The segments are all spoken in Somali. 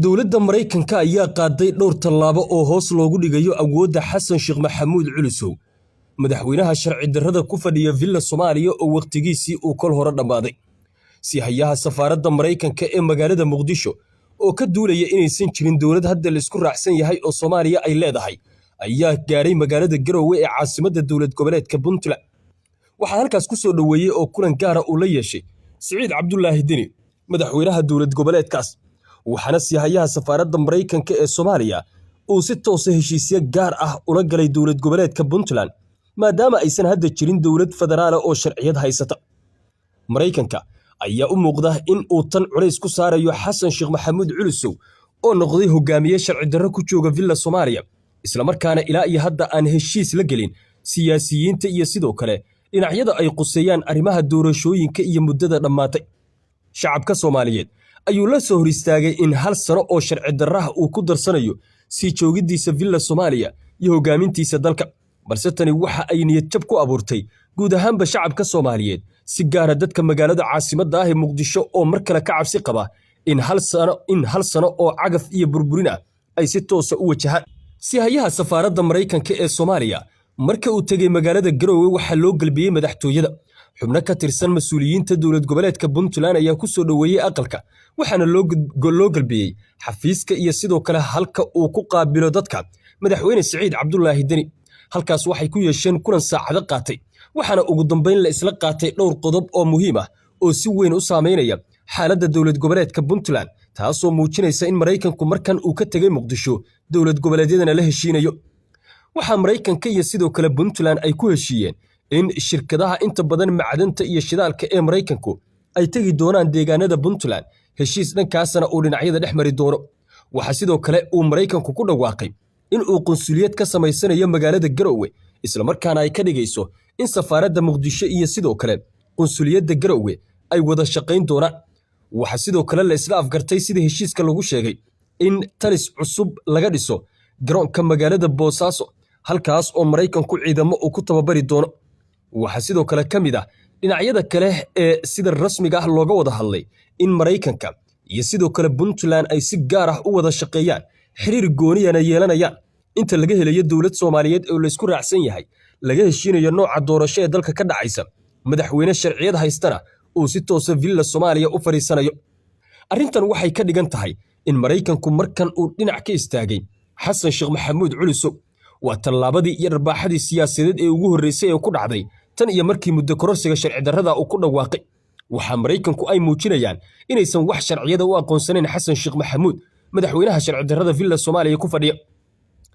Dowladda Maraykanka ayaa qaaday dhowr tallaabo oo hoos loogu dhigayo awoodda Xasan Sheekh Maxamuud Culusow, madaxweynaha sharci darrada ku fadhiya Villa Soomaaliya oo wakhtigiisii uu kol hore dhammaaday. Siihayaha safaaradda Maraykanka ee magaalada Muqdisho oo ka duulaya inaysan jirin dowlad hadda la isku raacsan yahay oo Soomaaliya ay leedahay ayaa gaadhay magaalada Garowe ee caasimadda dowlad goboleedka Puntland. Waxaa halkaas ku soo dhoweeyey oo kulan gaara uu la yeeshay Siciid Cabdulaahi Deni, madaxweynaha dowlad goboleedkaas. Waxaana siihayaha safaaradda Maraykanka ee Soomaaliya uu si toosa heshiisyo gaar ah ula galay dowlad goboleedka Puntland, maadaama aysan hadda jirin dowlad federaala oo sharciyad haysata. Maraykanka ayaa u muuqda in uu tan culays ku saarayo Xasan Sheekh Maxamuud Culusow oo noqday hogaamiye sharci darro ku jooga Villa Soomaaliya, islamarkaana ilaa iyo hadda aan heshiis la gelin siyaasiyiinta iyo sidoo kale dhinacyada ay quseeyaan arrimaha doorashooyinka iyo muddada dhammaatay. Shacabka Soomaaliyeed ayuu la soo hor istaagay in hal sano oo sharci darraha uu ku darsanayo sii joogidiisa Villa Soomaaliya iyo hogaamintiisa dalka, balse tani waxa ay niyad jab ku abuurtay guud ahaanba shacabka Soomaaliyeed, si gaara dadka magaalada caasimadda ah ee Muqdisho oo mar kale ka cabsi qaba in hal sano oo cagaf iyo burburin ah ay si toosa u wajahaan. Siihayaha safaaradda Maraykanka ee Soomaaliya marka uu tegey magaalada Garowe waxaa loo galbiyey madaxtooyada. Xubno ka tirsan mas'uuliyiinta dowlad goboleedka Puntland ayaa ku soo dhoweeyey aqalka, waxaana loo galbiyey xafiiska iyo sidoo kale halka uu ku qaabilo dadka madaxweyne Siciid Cabdulaahi Deni. Halkaas waxay ku yeesheen kulan saacado qaatay, waxaana ugu dambeyn la isla qaatay dhowr qodob oo muhiim ah oo si weyn u saameynaya xaaladda dowlad goboleedka Puntland, taasoo muujinaysa in Maraykanku markan uu ka tegey Muqdisho dowlad goboleedyadana la heshiinayo. Waxaa Maraykanka iyo sidoo kale Puntland ay ku heshiiyeen in shirkadaha inta badan macdanta iyo shidaalka ee Maraykanku ay tegi doonaan deegaanada Puntland, heshiis dhankaasna uu dhinacyada dhex mari doono. Waxaa sidoo kale uu Maraykanku ku dhawaaqay in uu qunsuliyad ka samaysanayo magaalada Garowe, islamarkaana ay ka dhigayso in safaaradda Muqdisho iyo sidoo kale qunsuliyadda Garowe ay wada shaqayn doonaan. Waxaa sidoo kale la isla afgartay, sida heshiiska lagu sheegay, in talis cusub laga dhiso garoonka magaalada Boosaaso, halkaas oo Maraykanku ciidamo uu ku tababari doono. Waxaa sidoo kale ka mid ah dhinacyada kale ee sida rasmiga ah looga wada hadlay in Maraykanka iyo sidoo kale Puntland ay si gaar ah u wada shaqeeyaan, xiriir gooniyana yeelanayaan inta laga helayo dowlad Soomaaliyeed oo la isku raacsan yahay, laga heshiinayo nooca doorasho ee dalka ka dhacaysa, madaxweyne sharciyad haystana uu si toosa Villa Soomaaliya u fadhiisanayo. Arrintan waxay ka dhigan tahay in Maraykanku markan uu dhinac ka istaagay Xasan Sheekh Maxamuud Culusow. Waa tallaabadii iyo dharbaaxadii siyaasadeed ee ugu horreysay ee ku dhacday tan iyo markii muddo kororsiga sharci darrada uu ku dhawaaqay. Waxaa Maraykanku ay muujinayaan inaysan wax sharciyada u aqoonsanayn Xasan Sheekh Maxamuud, madaxweynaha sharci darrada Villa Soomaaliya ku fadhiya.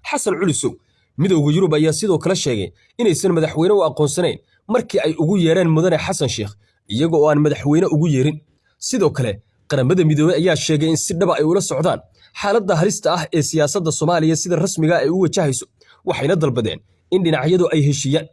Xasan Culusow, Midowda Yurub ayaa sidoo kale sheegay inaysan madaxweyne u aqoonsanayn markii ay ugu yeereen mudane Xasan Sheekh, iyaga oo aan madaxweyne ugu yeerin. Sidoo kale Qaramada Midoobey ayaa sheegay in si dhaba ay ula socdaan xaaladda halista ah ee siyaasadda Soomaaliya sida rasmiga ay u wajahayso, waxayna dalbadeen in dhinacyadu ay heshiiyaan.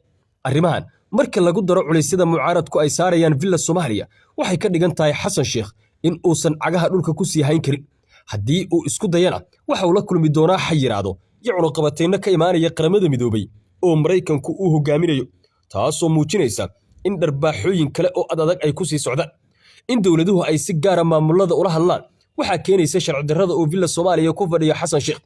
Arrimahan marka lagu daro culaysyada mucaaradku ay saarayaan Villa Soomaaliya, waxay ka dhigan tahay Xasan Sheekh in uusan cagaha dhulka ku sii hayn karin. Haddii uu isku dayana, waxa uu la kulmi doonaa xayiraado iyo cunuqabatayno ka imaanaya Qaramada Midoobey oo Maraykanku uu hogaaminayo, taasoo muujinaysa in dharbaaxooyin kale oo ad adag ay ku sii socdaan. In dowladuhu ay si gaara maamulada ula hadlaan waxaa keenaysa sharci darrada uu Villa Soomaaliya ku fadhiyo Xasan Sheekh.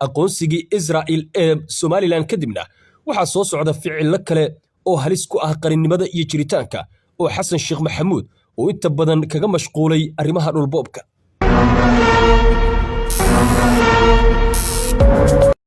Aqoonsigii Israa'il ee Somaliland kadibna waxaa soo socda ficillo kale oo halis ku ah qarinnimada iyo jiritaanka oo Xasan Sheekh Maxamuud uu inta badan kaga mashquulay arrimaha dhulboobka.